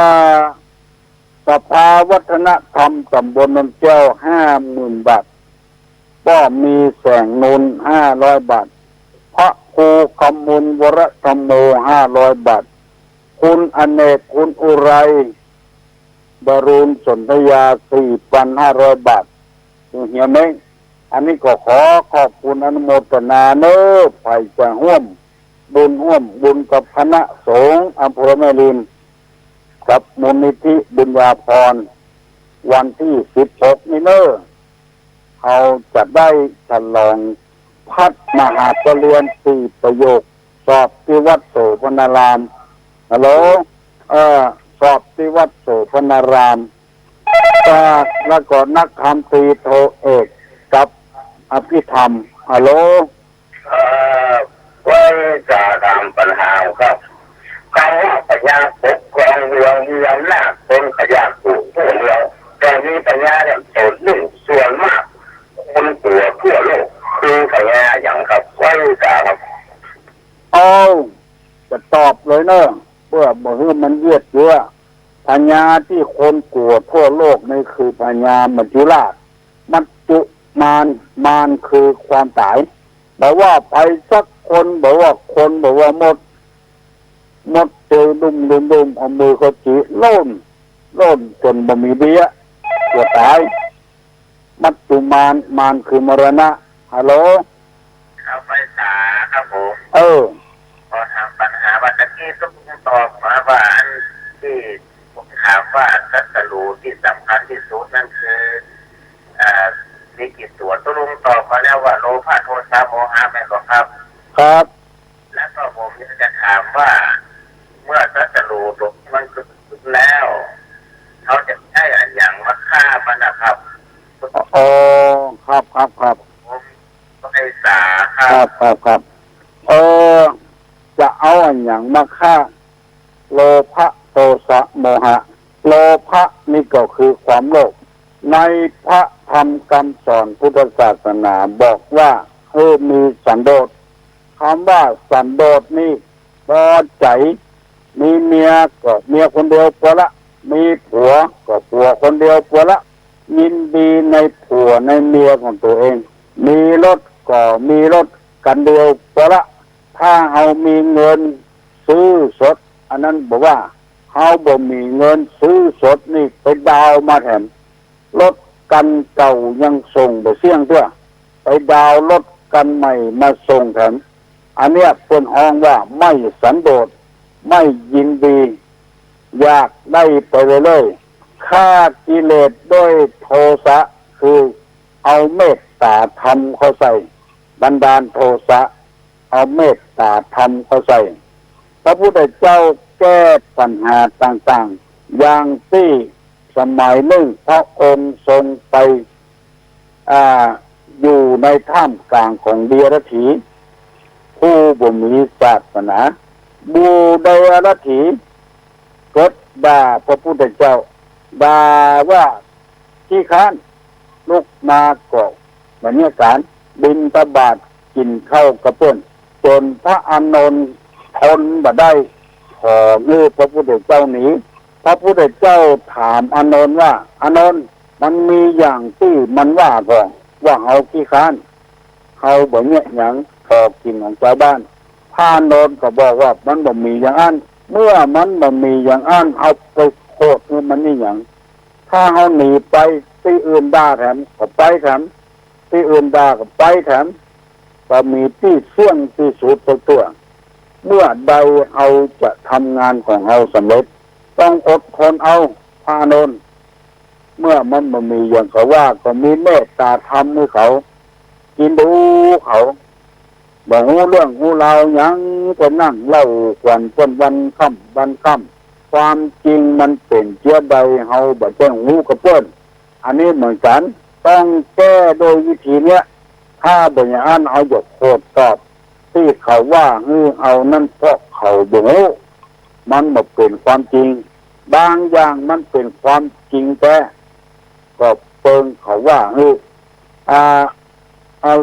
สภาวัฒนธรรมตำบลโนนแก้ว ห้าหมื่นบาท ป้อมีแสงนนท์ ห้าร้อยบาท พระครูคำมูล วรธรรมโม ห้าร้อยบาท คุณอเนก คุณอุไร บรูญสนธยา สี่ปันห้าร้อยบาท เฮียเม้ง อันนี้ก็ขอขอบคุณอนุโมทนาเน้อ ใผจะฮ่วมบุญฮ่วมบุญกับคณะสงฆ์อำเภอแม่ริม กับมูลนิธิบุญญาภรณ์ วันตี้สิบหกนี้เน้อ เฮาจะได้ฉลองพัดมหาปริญญาตรีประโยค สอบตี้วัดโสภณาราม ฮัลโหล เออ สอบตี้วัดโสภณาราม ก็ แล้วก็นักธรรมตรีโทเอกกับอภิธรรม ฮัลโหล เอ่อ ว่าจะถามปัญหาครับ คำว่าพญาปกครองเมือง มีอำนาจเป็นพญากู้ทั่วเมือง แต่มีพญาเนี่ยตนหนึ่ง ส่วนมากคนกั๋วทั่วโลก คือพญาหยังครับ ว่าจะครับ เอา จะตอบเลยเน้อ เปื้อบ่หื้อมันเยียดเยื้อ พญาตี้คนกั๋วทั่วโลกนี่คือพญามัจจุราช มัจจุมาร มารคือความต๋าย บ่ว่าใผสักคน บ่ว่าคน บ่ว่ามด มดเจอดุ้มดุ้มดุ้ม เอามือเข้าจี่ โล่น โล่นจ๋นบ่มีเบี้ย กั๋วต๋าย มัจจุมาร มารคือมรณะ ฮัลโหล ครับ ไพศาลครับผม เออ ขอถามปัญหาว่า ตะกี้ตุ๊กตอบมาว่า อันตี้ผมถามว่า ศัตรูตี้สำคัญตี้สุดนั้นคือ เอ่อ มีกี่ตั๋ว ตุ๊ลุงตอบมาแล้วว่า โลภะ โทสะ โมหะ แม่นบ่ครับ ครับ แล้วก็ผมอยากจะถามว่า เมื่อศัตรูตั๋วมันเกิดขึ้นแล้ว เขาจะใช้อะหยังมาฆ่ามันนะครับ อ๋อ ครับ ครับ ครับ ผม ไพศาลครับ ครับ ครับ ครับ เออ จะเอาอะหยังมาฆ่า โลภะ โทสะ โมหะ โลภะนี่ก็คือความโลภ ในพระธรรมกำสอนพุทธศาสนาบอกว่า เออ มีสันโดษ กำว่าสันโดษนี่ ปอใจ๋ มีเมียก็เมียคนเดียวปอละ มีผัวก็ผัวคนเดียวปอละ ยินดีในผัวในเมียของตั๋วเอง มีรถก็มีรถกั๋นเดียวปอละ ถ้าเฮามีเงินซื้อสด อันนั้นบ่ว่า เฮาบ่มีเงินซื้อสดนี่ ไปดาวน์มาแถม รถกั๋นเก่ายังส่งบ่เสี้ยงเตื้อ ไปดาวน์รถกั๋นใหม่มาส่งแถม อันเนี้ยเปิ้นฮ้องว่าไม่สันโดษ ไม่ยินดี อยากได้ไปเรื่อยๆ ฆ่ากิเลสด้วยโทสะ คือเอาเมตต๋าธรรมเข้าใส่ บันดาลโทสะ เอาเมตต๋าธรรมเข้าใส่ พระพุทธเจ้าแก้ปัญหาต่างๆ อย่างตี้สมัยนึ่งพระองค์ทรงไป อ่า อยู่ในท่ามกลางของเดรัจฉี ผู้บ่มีศาสนา หมู่เดรัจฉีเกิดด่าพระพุทธเจ้า ด่าว่า ขี้คร้าน ลุกมาก็บ่เยียะก๋าน บิณฑบาตกิ๋นข้าวกับเปิ้น จ๋นพระอานนท์ทนบ่ได้ ขอหื้อพระพุทธเจ้าหนี พระพุทธเจ้าถามอานนท์ว่า อานนท์ มันมีอย่างตี้มันว่าก่อ ว่าเฮาขี้คร้าน เฮาบ่เยียะหยัง ขอกิ๋นของจาวบ้าน พระอานนท์ก็บอกว่ามันบ่มีอย่างอั้น เมื่อมันบ่มีอย่างอั้น เฮาไปโขดหื้อมันนี่หยัง ถ้าเฮาหนีไปตี้อื่นด่าแถม ก็ไปแถม ตี้อื่นด่าก็ไปแถม บ่มีตี้เสี้ยงตี้สุดสักเตื้อ เมื่อใดเฮาจะทำงานของเฮาสำเร็จ ต้องอดทนเอา พระอานนท์ เมื่อมันบ่มีอย่างเขาว่า ก็มีเมตตาธรรมหื้อเขา เอ็นดูเขา บ่ฮู้เรื่องฮู้ราวหยัง ก็นั่งเล่าขวัญเปิ้นวันค่ำวันค่ำ ความจริงมันเป๋นเจื้อใดเฮาบ่แจ้งฮู้กับเปิ้น อันนี้เหมือนกั๋น ต้องแก้โดยวิธีเนี้ย ถ้าบ่อย่างอั้นเฮาจะโขดตอบตี้เขาว่าหื้อเฮานั้น เพราะเขาบ่ฮู้ มันบ่เป๋นความจริง บางอย่างมันเป๋นความจริงแต๊ ก็เปิงเขาว่าหื้อ อ่า อ่า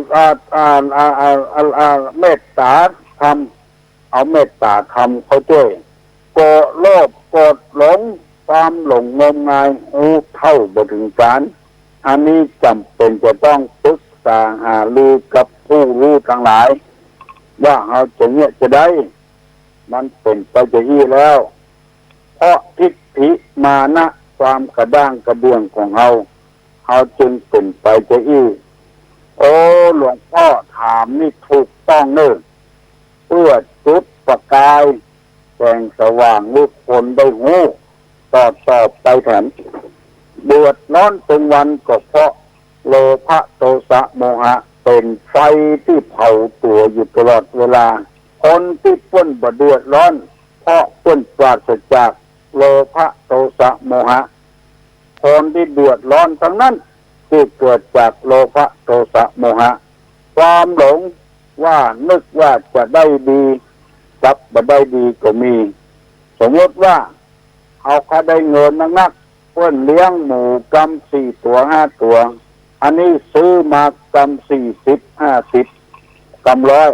อ่า เมตตาธรรม เอาเมตตาธรรมเข้าจ้วย โกรธโลภโกรธหลง ความหลงงมงาย ฮู้เท่าบ่เถิงก๋าน อันนี้จ๋ำเป๋นจะต้องปรึกษาหารือกับผู้ฮู้ตังหลาย ว่าเฮาจะเยียะจะใด มันเป๋นไปจะอี้แล้ว เพราะทิฏฐิมานะ ความกระด้างกระเดื่องของเฮา เฮาจึงเป๋นไปจะอี้ โอ้ หลวงป้อถามนี่ถูกต้องเน่อ เปื้อจุดประกาย แสงสว่างหื้อคนได้ฮู้ ต่อต่อไปแถม เดือดร้อนตึงวันก็เพราะโลภะโทสะโมหะ เป๋นไฟตี้เผาตั๋วอยู่ตลอดเวลา คนตี้เปิ้นบ่เดือดร้อน เพราะเปิ้นปราศจากโลภะโทสะโมหะ คนตี้เดือดร้อนตังนั้น ตี้เกิดจากโลภะโทสะโมหะ ความหลงว่านึกว่าจะได้ดี กลับบ่ได้ดีก็มี สมมติว่า เฮาใค่ได้เงินนักๆ เปิ้นเลี้ยงหมูกำสี่ตั๋วห้าตั๋ว อันนี้ซื้อมากำสี่สิบห้าสิบ กำร้อย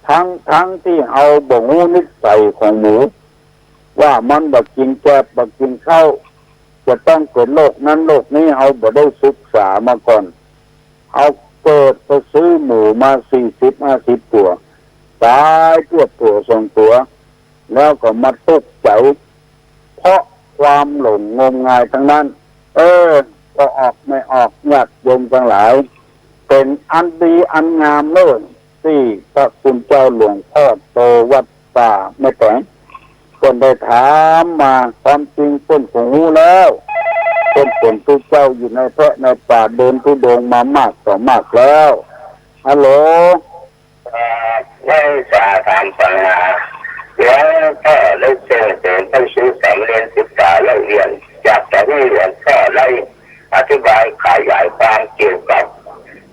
ทั้งๆ ตี้เฮาบ่ฮู้นิสัยของหมู ว่ามันบ่กิ๋นแกบบ่กิ๋นข้าว จะต้องเป๋นโรคนั้นโรคนี้ เฮาบ่ได้ศึกษามาก่อน เฮาเกิดไปซื้อหมูมาสี่สิบห้าสิบตั๋ว ต๋ายเตี้ยตั๋วสองตั๋ว แล้วก็มาตุ๊กใจ๋ เพราะความหลงงมงายตังนั้น เออ ก็ออกไม่ออก ญาติโยมตังหลาย เป๋นอันดีอันงามเน่อ ตี้พระคุณเจ้าหลวงป้อโตวัดป่าแม่แตง เปิ้นได้ถามมา ความจริงเปิ้นก็ฮู้แล้ว เปิ้นเป๋นตุ๊เจ้าอยู่ในแพะในป่า เดินธุดงค์มามากต่อมากแล้ว ฮัลโหล เอ่อ ได้จะถามปัญหา หลวงป้อได้เจิ่งเป๋นพระภิกษุสามเณรศึกษาเล่าเรียน อยากจะหื้อหลวงป้อได้อธิบายขยายความเกี่ยวกับ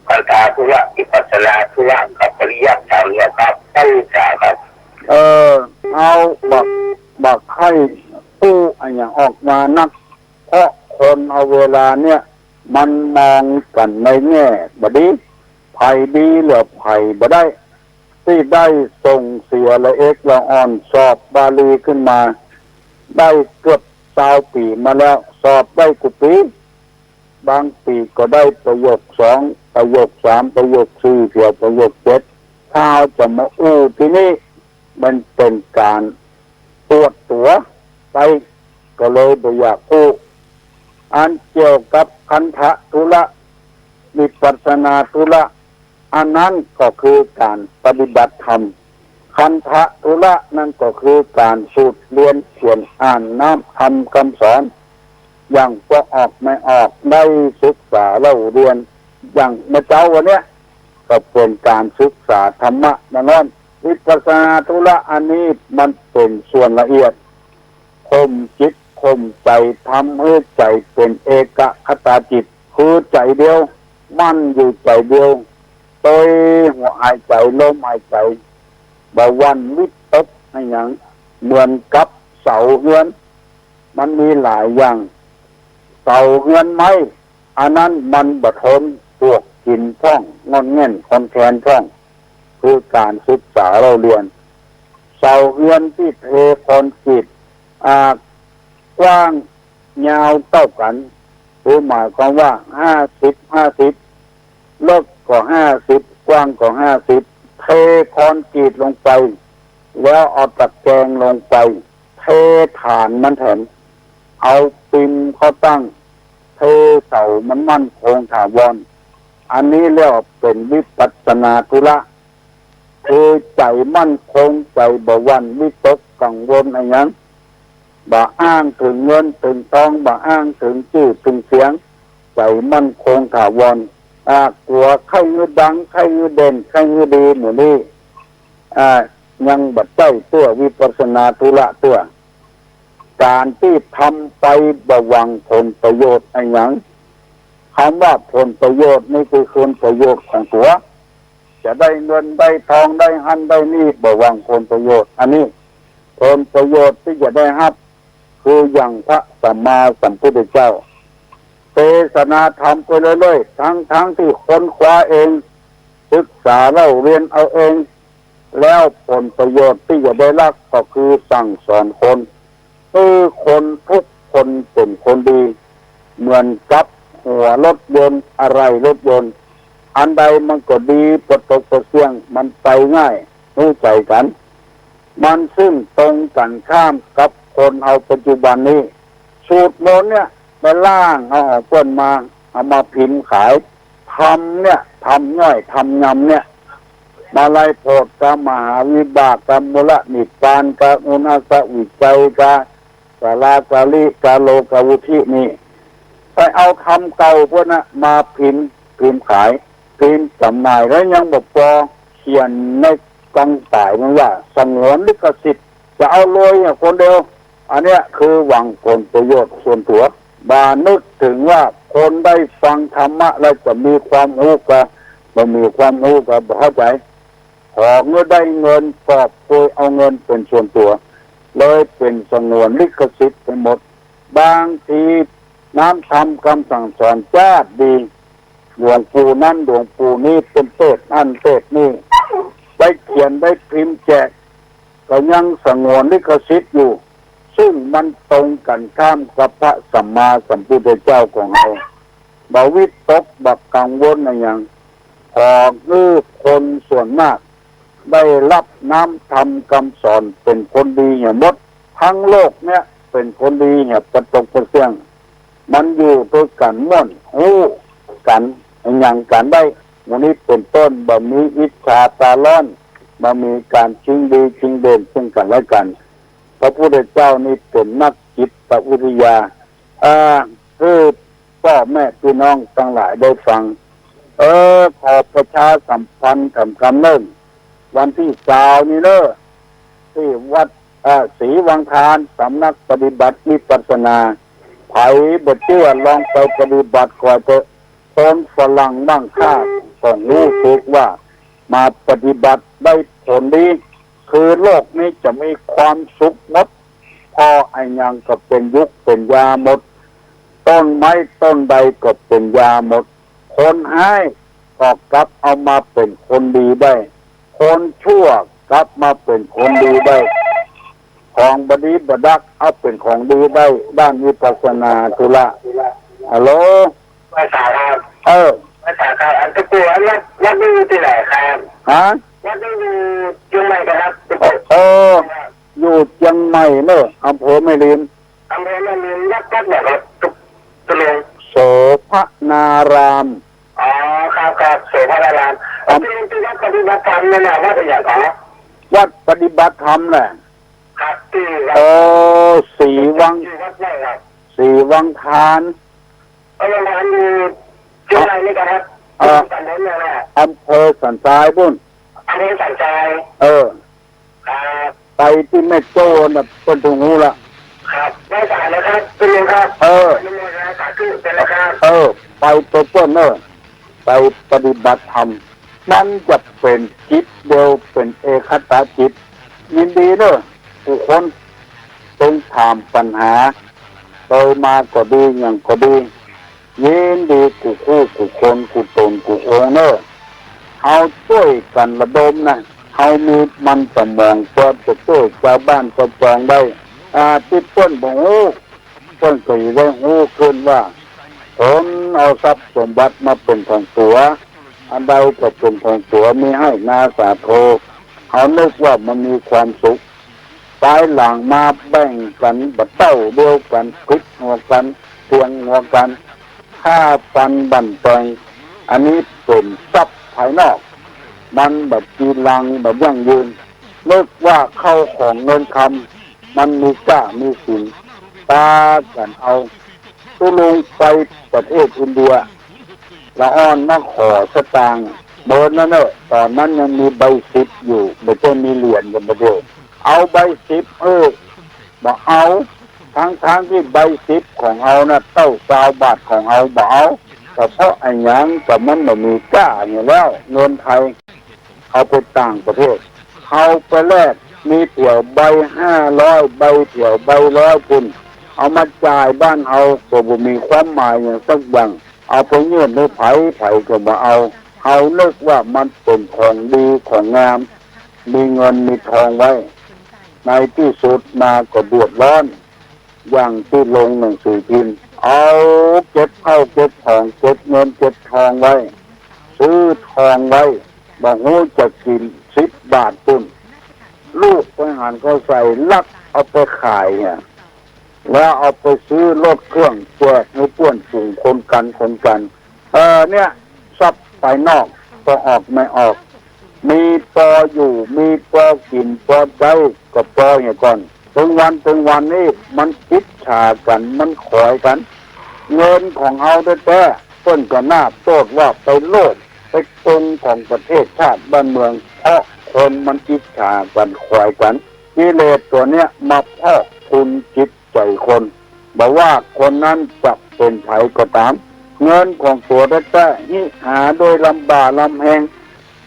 คันธะธุระ วิปัสสนาธุระ กับปริยัติธรรมเนี่ยครับ พระอาจารย์ครับ เออ เอา บ่ บ่ใค่ฮู้อะหยังออกมานัก เพราะคนเฮาเวลาเนี่ย มันมองกั๋นในแง่บ่ดี ใผดีเหลือใผบ่ได้ ตี้ได้ส่งเสียละเอ็ดละอ่อน สอบบาลีขึ้นมา ได้เกือบซาวปี๋มาแล้ว สอบได้กู้ปี๋ บางปี๋ก็ได้ประโยคสอง ประโยคสาม ประโยคสี่ เสียประโยคเจ็ด ถ้าเฮาจะมาอู้ตี้นี่ มันเป๋นก๋านอวดตั๋วไป ก็เลยบ่อยากอู้ อันเกี่ยวกับคันธะธุระ วิปัสสนาธุระ อันนั้นก็คือก๋านปฏิบัติธรรม คันธะธุระนั้นก็คือก๋านสูตรเรียนเขียนอ่านน้อมธรรมคำสอน อย่างป้อออกแม่ออกได้ศึกษาเล่าเรียน อย่างเมื่อเจ๊าวันเนี้ย ก็เป๋นก๋านศึกษาธรรมะแน่นอน วิปัสสนาธุระอันนี้มันเป๋นส่วนละเอียด ข่มจิตข่มใจ๋ ทำหื้อใจ๋เป๋นเอกคตาจิต คือใจ๋เดียว มั่นอยู่ใจ๋เดียว โตยหัวหายใจ๋ ลมหายใจ๋ บ่หวั่นวิตกอะหยัง เหมือนกับเสาเฮือน มันมีหลายอย่าง เสาเฮือนไม้ อันนั้นมันบ่ทน ปวกกิ๋นพ่อง ง่อนแง่นคอนแคนพ่อง คือก๋านศึกษาเล่าเรียน เสาเฮือนตี้เทคอนกรีต อ่า กว้างยาวเต้ากั๋น คือหมายความว่าห้าสิบห้าสิบ เลิกก็ห้าสิบ กว้างก็ห้าสิบ เท เทคอนกรีตลงไป แล้วเอาตะแกรงลงไป เทฐานมันแถม เอาปิมเข้าตั้ง เทเสามันมั่นคงถาวร อันนี้เรียกว่าเป๋นวิปัสสนาธุระ คือใจ๋มั่นคง ใจ๋บ่หวั่นวิตกกังวลอะหยัง บ่อ้างเถิงเงินเถิงตอง บ่อ้างเถิงจื้อเถิงเสียง ใจ๋มั่นคงถาวร อ่า กั๋วใค่หื้อดัง ใค่หื้อเด่น ใค่หื้อดี หมู่นี้ อ่า ยังบ่ใจ้ตั๋ววิปัสสนาธุระตั๋ว ก๋านตี้ทำไปบ่หวังผลประโยชน์อะหยัง กำว่าผลประโยชน์นี่คือผลประโยชน์ของตั๋ว จะได้เงินได้ตอง ได้หั้นได้นี่ บ่หวังผลประโยชน์ อันนี้ ผลประโยชน์ตี้จะได้ฮับ คืออย่างพระสัมมาสัมพุทธเจ้า เทศนาธรรมไปเรื่อยๆ ทั้งๆ ตี้ค้นคว้าเอง ศึกษาเล่าเรียนเอาเอง แล้วผลประโยชน์ตี้จะได้ฮับก็คือสั่งสอนคน หื้อคนกู้คนเป๋นคนดี เหมือนกับหัวรถยนต์ อะไหล่รถยนต์ อันใดมันก็ดี ปะตกปะเสี้ยง มันไปง่าย ฮู้ใจ๋กั๋น มันซึ่งตรงกั๋นข้ามกับคนเฮาปัจจุบันนี้ สูตรมนต์เนี่ย ไปล้างเอาของเปิ้นมา เอามาพิมพ์ขาย ธรรมเนี่ย ธรรมย่อย ธรรมยำเนี่ย มาลัยโพธิกะ มหาวิบากกะ มูลนิพพานกะ อุณาสวิจัยกะ สาลาสาลิกะ โลกะวุฒินี่ ไปเอาธรรมเก่าเปิ้นน่ะ มาพิมพ์ พิมพ์ขาย พิมพ์จ๋ำหน่าย แล้วยังบ่ปอ เขียนในกลางป๋ายมันว่า สงวนลิขสิทธิ์ จะเอาเลยอะคนเดียว อันเนี้ยคือหวังผลประโยชน์ส่วนตั๋ว บ่นึกเถิงว่าคนได้ฟังธรรมะแล้วจะมีความฮู้กะ บ่มีความฮู้กะ บ่เข้าใจ๋ ขอหื้อได้เงิน กอบโกยเอาเงินเป๋นส่วนตั๋ว เลยเป๋นสงวนลิขสิทธิ์ไปหมด บางทีน้ำธรรมกำสั่งสอนจ๊าดดี หลวงปู่นั้นหลวงปู่นี้ เป๋นเทศน์อั้นเทศน์นี่ ได้เขียนได้พิมพ์แจก ก็ยังสงวนลิขสิทธิ์อยู่ ซึ่งมันตรงกั๋นข้ามกับพระสัมมาสัมพุทธเจ้าของเฮา บ่วิตกบ่กังวลอะหยัง ขอหื้อคนส่วนมาก ได้ฮับน้ำธรรมกำสอน เป๋นคนดีเหียหมด ทั้งโลกเนี่ยเป๋นคนดีเหียปะตกปะเสี้ยง มันอยู่ตวยกั๋นม่วน ฮู้กั๋น อะหยังกั๋นได้ หมู่นี้เป๋นต้น บ่มีอิจฉาต๋าฮ้อน บ่มีก๋านชิงดีชิงเด่นเซิ่งกั๋นและกั๋น พระพุทธเจ้านี่เป๋นนักจิตวิทยา อ่า หื้อป้อแม่ปี้น้องตังหลายได้ฟัง เออ ขอประชาสัมพันธ์กำกำเนิ่น วันตี้ซาวนี่เน่อ ตี้วัด อ่า ศรีวังทาน สำนักปฏิบัติวิปัสสนา ใผบ่เจื้อลองไปปฏิบัติก่อนเต๊อะ คนฝรั่งบ้างข้าก็ฮู้สึกว่ามาปฏิบัติได้ผลดี คือโลกนี้จะมีความสุขหมด เพราะอะหยังก็เป๋นยุกเป๋นยาหมด ต้นไม้ต้นใดก็เป๋นยาหมด คนฮ้ายก็กลับเอามาเป๋นคนดีได้ คนชั่วกลับมาเป๋นคนดีได้ ของบ่ดีบ่ดักเอาเป๋นของดีได้ ด้านวิปัสสนาธุระ ฮัลโหล ไหว้สาครับ เออ ไหว้สาครับ อันตะกัววัด วัดนี้อยู่ตี้ไหนครับ ฮะ วัดนี้อยู่เจียงใหม่ครับ เออ อยู่เจียงใหม่เนอะ อำเภอแม่ริม อำเภอแม่ริม วัด วัดไหนครับ ตุ ตุลง โสภณาราม อ๋อ ครับ ครับ โสภณาราม อำ ตี้ ตี้วัดปฏิบัติธรรมเนี่ยนะ วัดอะไรครับ วัดปฏิบัติธรรมแหละ ครับ ตี้วัด เออ ศรีวัง ตี้วัดไหนครับ ศรีวังทาน เออ วังทานอยู่เชียงรายนี่ครับ เออ ตำบลเนี่ยนะ อำเภอสันทรายปู๊น อำเภอสันทราย เออ ครับ ไปตี้แม่โจ้น่ะ เปิ้นต้องฮู้ละ ครับ ไหว้สานะครับ คุณลุงครับ เออ อนุโมทนาสาธุเชิญนะครับ เออ ไปเปิ้นเปิ้นเนอะ ไปปฏิบัติธรรม มันจะเป๋นจิตเดียว เป๋นเอคตาจิต ยินดีเนอะ กู้คน เซิ่งถามปัญหา เตยมาก็ดี หยังก็ดี ยินดีกู้คู่กู้คน กู้ต๋นกู้องค์เน่อ เฮาจ้วยกั๋นระดมนะ เฮามีมันสมอง พอจะจ้วยจาวบ้านจาวจองได้ อ่า ตี้เปิ้นบ่ฮู้ เปิ้นก็จะได้ฮู้ขึ้นว่า คนเอาทรัพย์สมบัติมาเป๋นของตั๋ว อันใดก็เป๋นของตั๋ว มีให้นาสาโท เฮานึกว่ามันมีความสุข ภายหลังมาแบ่งกั๋นบ่เต้าเดียวกั๋น ผิดหัวกั๋น เถียงหัวกั๋น ฆ่าฟันบั่นแตง อันนี้เป๋นทรัพย์ภายนอก มันบ่จีรัง บ่ยั่งยืน นึกว่าเข้าของเงินคำ มันมีก้ามีสิน ปากั๋นเอา ตุ๊ลุงไปประเทศอินเดีย ละอ่อนมาขอสตางค์ เมินนั้นเน่อ ต๋อนนั้นยังมีใบสิบอยู่ บ่ใจ้มีเหรียญอย่างบ่าเดี่ยว เอาใบสิบ เออ บ่เอา ตังๆ ตี้ใบสิบของเฮาน่ะ เต้าซาวบาทของเฮาบ่เอา ก็เพราะอะหยัง ก็มันบ่มีก้าอยู่แล้ว เงินไทย เอาไปต่างประเทศ เอาไปแลก มีเตียวใบห้าร้อย ใบเตียวใบร้อยปุ้น เอามาจ่ายบ้านเฮาก็บ่มีความหมายหยังสักอย่าง เอาไปยื่นหื้อใผ ใผก็บ่เอา เฮานึกว่ามันเป๋นของดีของงาม มีเงินมีทองไว้ ในตี้สุดมาก็เดือดร้อน อย่างตี้ลงหนังสือพิมพ์ เอาเก็บเข้าเก็บของ เก็บเงินเก็บทองไว้ ซื้อทองไว้ บ่ฮู้จักกิ๋น สิบบาทปุ้น ลูกไปหันเข้าใส่ ลักเอาไปขายเนี่ย แล้วเอาไปซื้อรถเครื่องแจกหื้อเปื้อนฝูงคนกั๋นคนกั๋น เออ เนี่ย ทรัพย์ภายนอกก็ออกไม่ออก มีปออยู่ มีปอกิ๋น ปอใจ๊ ก็ปอเหียก่อน เถิงวัน เถิงวันนี้มันอิจฉากั๋น มันขอยกั๋น เงินของเฮาแต๊ๆ เปิ้นก็น่าโต้ษว่าไปโลภ ไปโกงของประเทศชาติบ้านเมือง เพราะคนมันอิจฉากั๋น ขอยกั๋น กิเลสตั๋วเนี้ยมาพอกพูนจิตใจ๋คน บ่ว่าคนนั้นจะเป๋นใผก็ต๋าม เงินของตั๋วแต๊ๆ หิหาโดยลำบ่าลำแฮง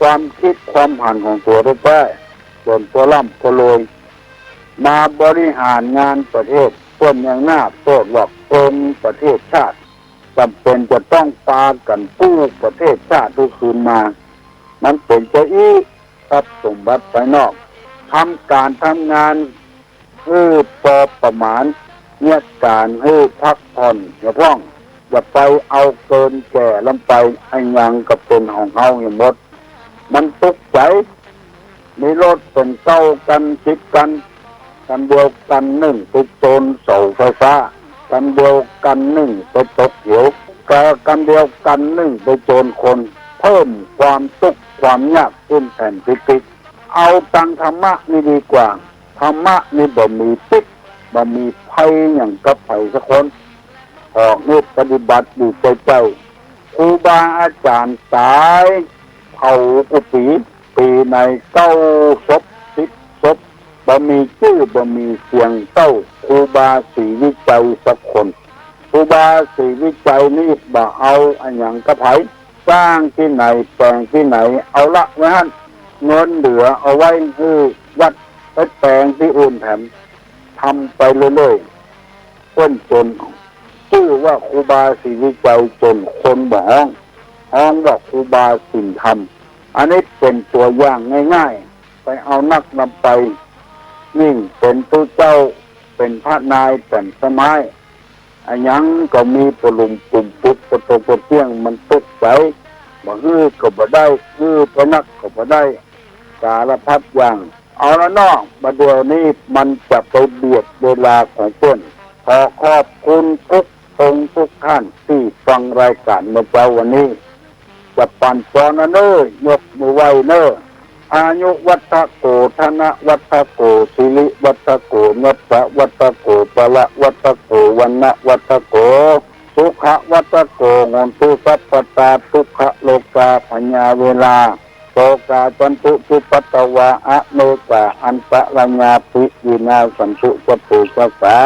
ความกึ๊ดความหันของตั๋วแต๊ๆ ส่วนตั๋วร่ำตั๋วรวย มาบริหารงานประเทศ เปิ้นยังน่าโต้ษว่าโกงประเทศชาติ จ๋ำเป๋นจะต้องปากั๋นกู้ประเทศชาติหื้อคืนมา มันเป๋นจาอี้ ทรัพย์สมบัติภายนอก ทำก๋านทำงาน หื้อปอประมาณ เยียะก๋านหื้อพักผ่อนเหียพ่อง อย่าไปเอาเกินแก่ล้ำไป อะหยังก็เป๋นของเฮาเหียหมด มันตุ๊กใจ๋ มีรถเป๋นเก้ากั๋น สิบกั๋น กั๋นเดียวกั๋นนึ่งไปโจรเสาไฟฟ้า กั๋นเดียวกั๋นนึ่งไปตกเหว กะกั๋นเดียวกั๋นนึ่งไปโจรคน เพิ่มความตุ๊กความยากขึ้นแผ่นปิ๊กๆ เอาตังธรรมะนี่ดีกว่า ธรรมะนี่บ่มีปิ๊ก บ่มีภัยหยังกับใผสักคน ออกนี่ปฏิบัติอยู่ใจ้ๆ ครูบาอาจ๋ารย์ต๋ายเผากู้ปี๋ ปี๋ไหนเก้าศพ สิบศพ บ่มีจื้อบ่มีเสียงเต้าครูบาศรีวิชัยสักคน ครูบาศรีวิชัยนี่บ่เอาอะหยังกับใผ สร้างตี้ไหนแป๋งตี้ไหน เอาละไว้หั้น เงินเหลือเอาไว้หื้อวัดไปแป๋งตี้อื่นแถม ทำไปเรื่อยๆ เปิ้นจ๋นจื้อว่าครูบาศรีวิชัย จ๋นคนบ่ฮ้อง ฮ้องว่าครูบาศีลธรรม อันนี้เป๋นตั๋วอย่างง่ายๆ ไปเอานักล้ำไป ยิ่งเป๋นตุ๊เจ้า เป๋นพระนายแป๋นสมัย อะหยังก็มีปะหลุมปุ่มปุ๊บ ปะตกปะเปี้ยง มันตุ๊กใจ๋ บ่หื้อก็บ่ได้ หื้อไปนักก็บ่ได้ สารพัดอย่าง เอาละเนาะ บ่าเดี่ยวนี้มันจะไปเบียดเวลาของเปิ้น ขอขอบคุณทุกองค์ทุกท่านตี้ฟังรายก๋านเมื่อเจ๊าวันนี้ จะปั่นปอนอันเน้อ ยกมือไหว้เน้อ อายุวัฒโก ธนวัฒโก สิริวัฒโก ยศวัฒโก พละวัฒโก วรรณวัฒโก สุขวัฒโก โหนตุ สัพพตา ทุกขโรคา พยาเวรา โสกา จันตุ จุปัตตวา อเนกา อันตรายา ภิวินาศสันตุ สัพเพ สัสสา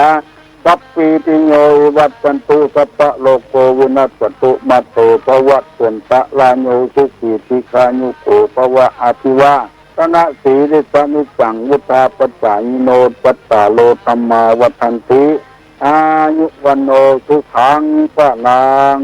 สัพพีติโย วิวัชชันตุ สัพพะโรโค วินัสสตุ มาเต ภวัตวันตะราโย สุขี ทีฆายุโก ภวะ อภิวาทนสีลิสสะนิจจัง วุฑฒาปจายิโน จัตตาโร ธัมมา วัฑฒันติ อายุ วัณโณ สุขัง พลัง